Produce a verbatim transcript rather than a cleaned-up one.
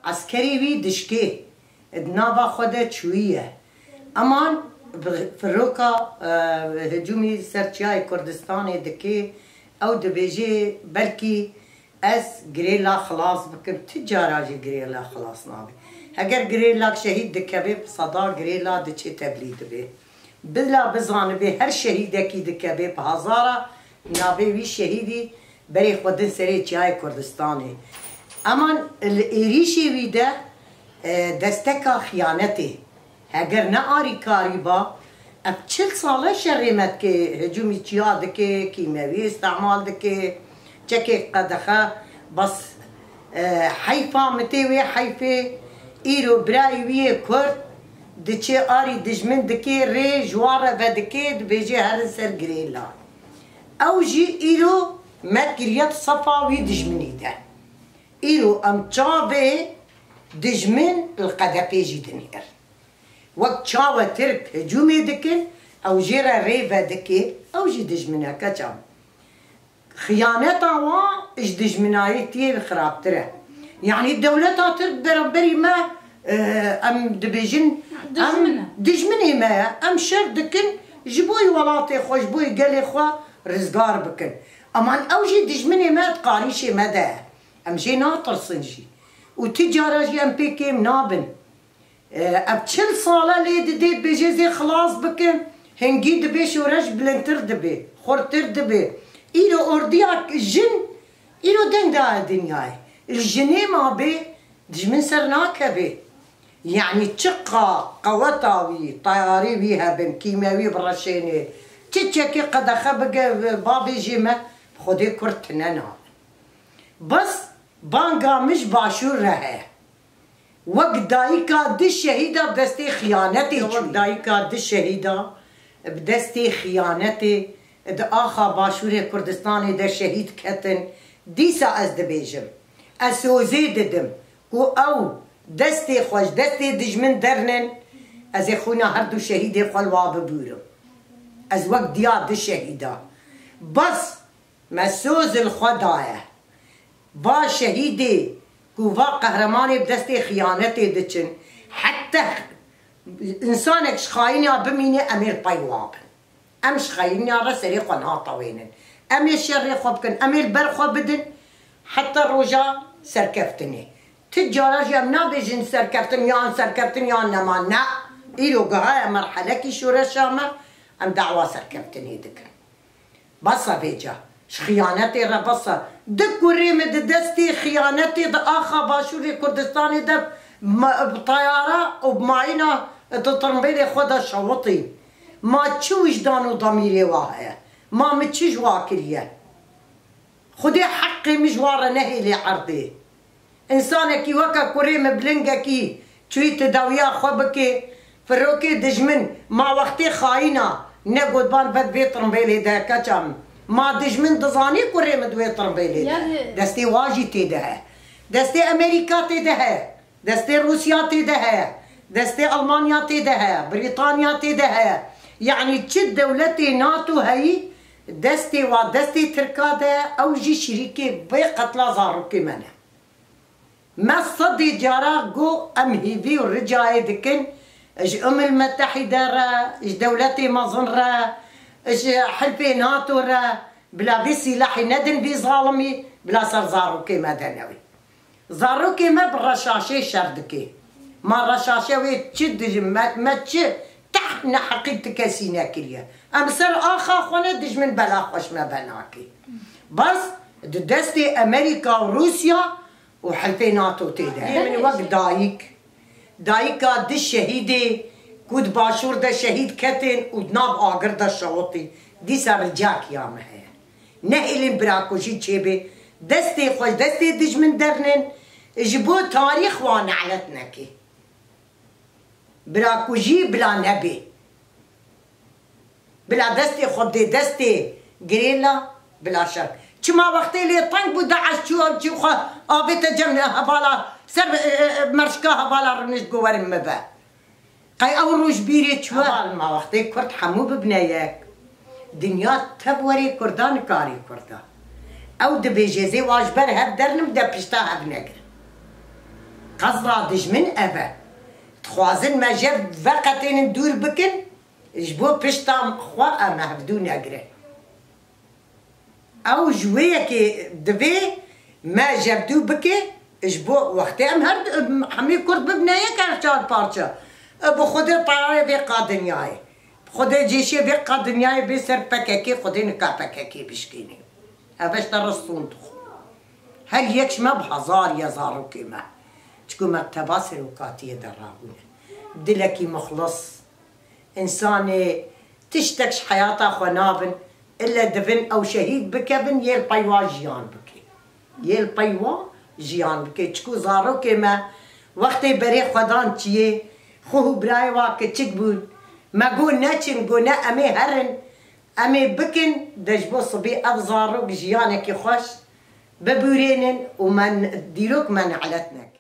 Eskerê wî dişkê, di nava xwe de çûyiye. Eman bi firoka, e, hicûmî ser Çiyayê Kurdistanê dike, ew dibêje, belkî ez girêla xilas bikim, tu cara jî girêla xilas nabe. Heger girêlak şehîd dikeve, bi seda girêla diçe tevlî dibe. Bila bizanibê, her şehîdekî dikeve bi hezara, navê wî şehîdî berê xwe din serê Çiyayê Kurdistanê. Eman li êrîşê wî de, e, desteka xiyanetê. Heger ne arîkarî ba, ev çil sal e şerê me dike, hicûmî çiya dike, kîmewî îstîmal dike, çekê qedexe, bas, e, heyfa, mitê wê heyfê, îro birayê wî yê Kurd diçe arî dijmin dike, rê ji wan re vedike, dibêje herin ser girêla. Ew jî îro me kiriye di sefa wî dijminî de. Îro em çavê dijmin li qedepê jî dinêr. Wek çawa Tirk hicûmê dikin, ew jê re rê vedike, ew jî dijmin e, keça min. Xiyaneta wan ji dijminayetiyê xirabtir e. Yanî dewleta Tirk beramberî me, e, em dibêjin, em Dijmin e. dijminê me ye, em şer dikin, ji bo welatê xwe, ji bo gelê xwe rizgar bikin. Eman ew jî dijminê me di qarîşê me de ye. Em jê natirsin jî. Û tu cara jî em pê kêm nabin. E, ev çil sal e lê didê, dibêje ez ê xilas bikim. Hingî dibê şoreş bilindtir dibe, xurttir dibe. Îro ordiya jin, îro deng daye dinyayê. Li jinê ma bê, dijmin ser nakeve. Yanî çiqa qeweta wî, teyarê wî hebin, kîmewî bireşêne, çi çekê qedexe bike, bavêjê me, bi Xwedê Kurd tune nabe. Bes banga min ji başûr re heye. Wek dayika du şehîda bi destê xiyanetê çû. Wek dayika du şehîda bi destê xiyanetê di axa Başûrê Kurdistanê de şehîd ketin, dîsa ez dibêjim, ez sozê didim ku ew destê xwe ji destê dijmin dernin, ez ê xwîna her du şehîdê xwe li wa bibûrim. Ez wek diya du şehîda. Bes me soz li xwe daye. Va şehîdê ku va qehremanê bi destê xiyanetê diçin, heta însanek ji xayîniya bimîne, em ê li pey wa bin. Em ji xayîniya re serê xwe natewênin. Em ê şerê xwe bikin, em ê li ber xwe bidin heta roja serkeftinê. Tu cara jî em nabêjin serkeftin yan serkeftin yan nema. Ne, îro gihaye merhelekî şoreşa me, em dawa serkeftinê dikin. Bes e vêca. Ji xiyanetê re bes e. Du kurê min di destê xiyanetê di axa Başûrê Kurdistanê de ma-, bi teyara û bi mayîna di tirimbêlê xwe de şewitîn. Ma çi wijdan û demîrê wa heye? Ma min çi ji wa kiriye? Xwedê heqê min ji wan re nehêlê erdê. Însanekî weke kurê min bi lingekî çûyî tedawiya xwe bike, firokê dijmin ma wextê xayîna ne gotban ve di vê tirimbêlê de, keça min. Ma dijmin dizanî kurê min di wê tirimbêlê de. Yanî Destê wa jî tê de heye. Destê Amerîka tê de heye. Destê Rûsya tê de heye. Destê Almanya tê de heye. Brîtanya tê de heye. Yanî çi dewletê NATO heyî, destê wa, destê Tirka de, ew jî şirîkê vê qetla zarokê me ne. Me sedê cara got, em hîvî û ricayê dikin ji Umil Metehîde re, ji dewletê mezin re, ji Hilfê NATO re, bila vî sîlehî nedin vî zalimî, bila ser zarokê me de newî. Zarokê me bi reşaşê şer dike. Ma reşaşe wê çi dijim, me, me çi teh neheqî ti kesî nekiriye. Em ser axa xwe ne dijmin bela xwe ji me venakê. Bes di destê Amerîka û Rûsya û Hilfê NATO tê de. Lê min wek dayik, dayika du şehîdê ku di Başûr de şehîd ketin û di nav agir de şewitî, dîsa ricak ya me heye. Nehêlin birakujî çêbe, destê xwe ji destê dijmin dernin, ji bo tarîx wan nelet neke. Birakujî bila nebe. Bila destê xwe bidê destê girêla, bila şer. Çima wextê lê teng bû, DAIŞ çû, ew çû xwe avête cem hevala, ser, e, e, merşika hevala rûnişt got werin min ve. Qey ew roj bîrê çûye? Heval, ma wextê Kurd hemû bibine yek, dinya tev werê Kurda, nikarî Kurda. Ew dibêje, ez ê wan ji ber hev dernim, de pişta hev negirim. Qezra dijmin ev e. Dixwazin me ji veqetênin dûr bikin, ji bo pişta xwe em hevdû negirin. Ew ji wê yekê divê me jevdû bike, ji bo wextê em her hemî Kurd bibine yek her çar parça. E, bi Xwedê tayarê vê qa dinyayê. Bi Xwedê cêşê vê qa dinyayê bê ser P K K, Xwedê nika P K K bişkênê. Ev işte ristûn dixwe. Her yek ji me bi hezar ye zarokê me. Çiku mekteba serokatiyê de rabûne. Dilekî muxlis. Însanê tiştek ji heyata xwe nabin, ille divin ew şehîd bikevin, yê li pey wa jiyan bike. Yê li pey wa jiyan bike. Çiku zarokê me wextê berê xwe dan çiyê, xwe û birayê wa kiçik bûn. Me got neçin, got ne, em ê herin, em ê bikin, de ji bo sibî ev zarok jiyanekî xweş bibûrênin û me n-, dîrok me nelet nekin.